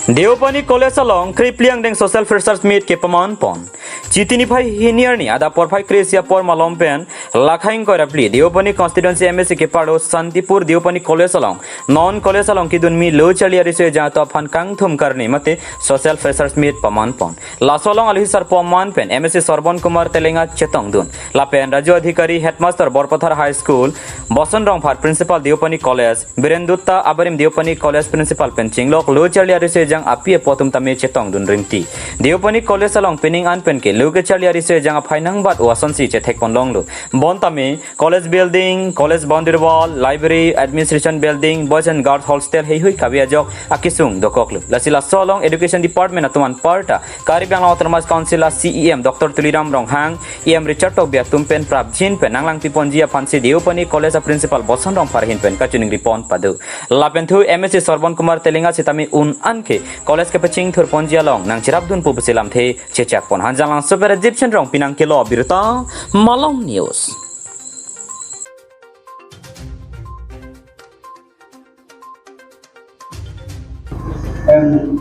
Deopani College along Kripliang deng Social Freshers Meet ke paman pon. Chitini phai hiniarni ada por phai kresia por malom pen lakhaing koirapli Deopani constituency MSc ke paro Santipur Deopani College along non college along kidun mi lo chalia rise ja to phan kang thum karni mate Social Freshers Meet paman pon. Lasolong alhi sar paman pen MSc Sarban Kumar Telenga chetong dun. Lapen Raju Adhikari Headmaster Borpathar High School Bosan Rongphar Principal Deopani College Birendutta Abarim Deopani College Principal pen chinglok lo chalia rise jang apie potum tame chetong dun ringti Deopani College along pening an pen ke luke chalia rise jang phainang bat wason si che thek pon long lu bon tame college building college boundary wall library administration building boys and girls hostel hei hui kabi ajok akisung dokok lu lasila solong education department atuman parta Karbi Anglong Autonomous Council CEM Dr. Tuliram Ronghang EM Richard Tobia tumpen prab jin pen nanglang piponjia phansi Deopani College Principal Bosan Rong Farhin pen kachuning ripon padu lapen thu MSc Sarban Kumar Telenga sitami un anke college ke paching thur ponjia long nang chirap dun pu silam the chechak pon hanjalang super Egyptian rong pinang kilo birta Malong News.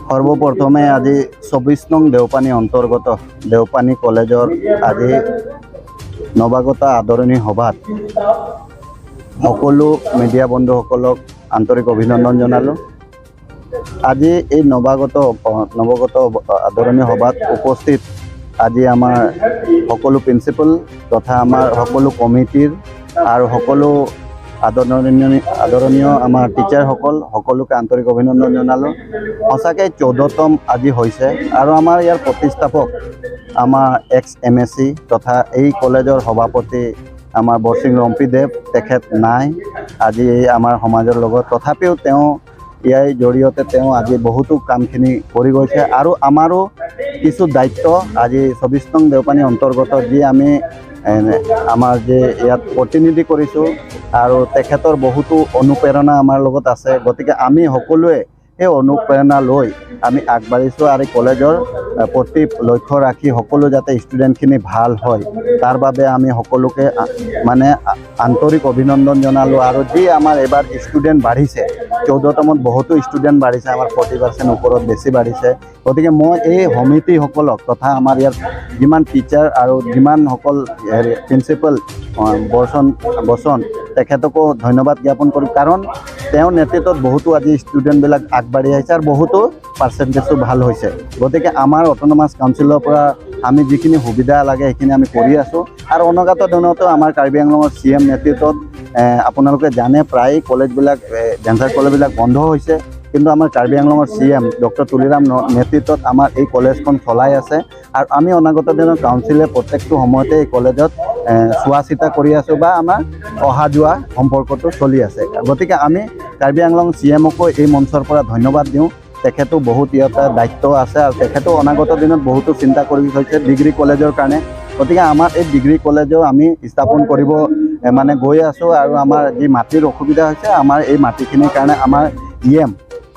সৰ্বপ্ৰথমে আজি 24 নং দেওপানী অন্তৰ্গত দেওপানী কলেজৰ আজি নৱাগত আদৰণি সভাত সকলো মিডিয়া বন্ধুসকলক আন্তৰিক অভিনন্দন জনালোঁ। আজি এই নৱাগত আদৰণি সভাত উপস্থিত আজি আমাৰ সকলো প্ৰিন্সিপাল তথা আমাৰ সকলো কমিটিৰ আৰু সকলো আদৰণীয় আমাৰ টিচাৰসকল সকলোকে আন্তৰিক অভিনন্দন জনালোঁ। সঁচাকৈ 14তম আজি হৈছে আৰু আমাৰ ইয়াৰ প্ৰতিষ্ঠাপক আমাৰ এক্স এম এছ চি তথা এই কলেজৰ সভাপতি আমাৰ বৰসিং ৰম্পীদেৱ তেখেত নাই আজি এই আমাৰ সমাজৰ লগত, তথাপিও তেওঁ ইয়াৰ জৰিয়তে তেওঁ আজি বহুতো কামখিনি কৰি গৈছে আৰু আমাৰো কিছু দায়িত্ব আজি 24 নং দেওপানী অন্তৰ্গত যি আমি আমাৰ যে ইয়াত প্ৰতিনিধি কৰিছোঁ আৰু তেখেতৰ বহুতো অনুপ্ৰেৰণা আমাৰ লগত আছে, গতিকে আমি সকলোৱে সেই অনুপ্ৰেৰণা লৈ আমি আগবাঢ়িছোঁ আৰু কলেজৰ প্ৰতি লক্ষ্য ৰাখি সকলো যাতে ষ্টুডেণ্টখিনি ভাল হয় তাৰ বাবে আমি সকলোকে মানে আন্তৰিক অভিনন্দন জনালোঁ। আৰু যি আমাৰ এইবাৰ ষ্টুডেণ্ট বাঢ়িছে 14তমত বহুতো ষ্টুডেণ্ট বাঢ়িছে, আমাৰ 40% ওপৰত বেছি বাঢ়িছে, গতিকে মই এই সমিতিসকলক তথা আমাৰ ইয়াত যিমান টিচাৰ আৰু যিমানসকল হেৰি প্ৰিন্সিপাল বচন তেখেতকো ধন্যবাদ জ্ঞাপন কৰিম, কাৰণ তেওঁৰ নেতৃত্বত বহুতো আজি ষ্টুডেণ্টবিলাক আগবাঢ়ি আহিছে আৰু বহুতো পাৰ্চেণ্টেজো ভাল হৈছে। গতিকে আমাৰ অট'নমাছ কাউন্সিলৰ পৰা আমি যিখিনি সুবিধা লাগে সেইখিনি আমি কৰি আছোঁ আৰু অনাগত দিনতো আমাৰ কাৰ্বি আংলঙৰ চি এম নেতৃত্বত আপোনালোকে জানে প্ৰায় কলেজবিলাক ভেঞ্চাৰ কলেজবিলাক বন্ধ হৈছে, কিন্তু আমাৰ কাৰ্বি আংলঙৰ চি এম ডক্টৰ তুলিৰাম নেতৃত্বত আমাৰ এই কলেজখন চলাই আছে আৰু আমি অনাগত দিনত কাউন্সিলে প্ৰত্যেকটো সময়তে এই কলেজত চোৱা চিতা কৰি আছোঁ বা আমাৰ অহা যোৱা সম্পৰ্কটো চলি আছে। গতিকে আমি কাৰ্বি আংলং চি এমকো এই মঞ্চৰ পৰা ধন্যবাদ দিওঁ, তেখেতো বহুত ইয়াতে দায়িত্ব আছে আৰু তেখেতো অনাগত দিনত বহুতো চিন্তা কৰি থৈছে ডিগ্ৰী কলেজৰ কাৰণে। গতিকে আমাৰ এই ডিগ্ৰী কলেজো আমি স্থাপন কৰিব মানে গৈ আছোঁ আৰু আমাৰ যি মাটিৰ অসুবিধা হৈছে আমাৰ এই মাটিখিনিৰ কাৰণে আমাৰ ই এম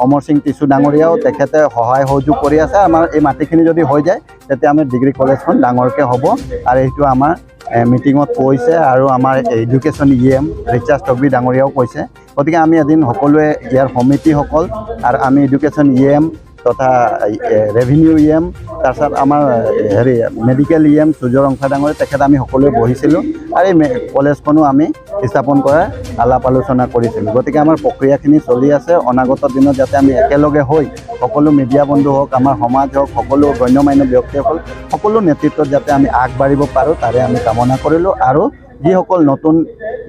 অমৰ সিং টিচু ডাঙৰীয়াও তেখেতে সহায় সহযোগ কৰি আছে। আমাৰ এই মাটিখিনি যদি হৈ যায় তেতিয়া আমি ডিগ্ৰী কলেজখন ডাঙৰকৈ হ'ব আৰু এইটো আমাৰ মিটিঙত কৈছে আৰু আমাৰ education E M Richard Tokbi ডাঙৰীয়াও কৈছে। গতিকে আমি এদিন সকলোৱে ইয়াৰ সমিতিসকল আৰু আমি এডুকেশ্যন ই এম তথা ৰেভিনিউ ই এম তাৰপিছত আমাৰ হেৰি মেডিকেল ই এম সূৰ্য ৰংফা ডাঙৰীয়া তেখেত আমি সকলোৱে বহিছিলোঁ আৰু এই কলেজখনো আমি স্থাপন কৰাৰ আলাপ আলোচনা কৰিছিলোঁ। গতিকে আমাৰ প্ৰক্ৰিয়াখিনি চলি আছে, অনাগত দিনত যাতে আমি একেলগে হৈ সকলো মিডিয়া বন্ধু হওক আমাৰ সমাজ হওক সকলো গণ্যমান্য ব্যক্তিসকল সকলো নেতৃত্বত যাতে আমি আগবাঢ়িব পাৰোঁ তাৰে আমি কামনা কৰিলোঁ। আৰু যিসকল নতুন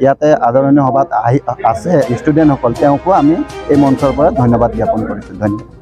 ইয়াতে আদৰণি সভাত আহি আছে ষ্টুডেণ্টসকল তেওঁকো আমি এই মঞ্চৰ পৰা ধন্যবাদ জ্ঞাপন কৰিছোঁ। ধন্যবাদ।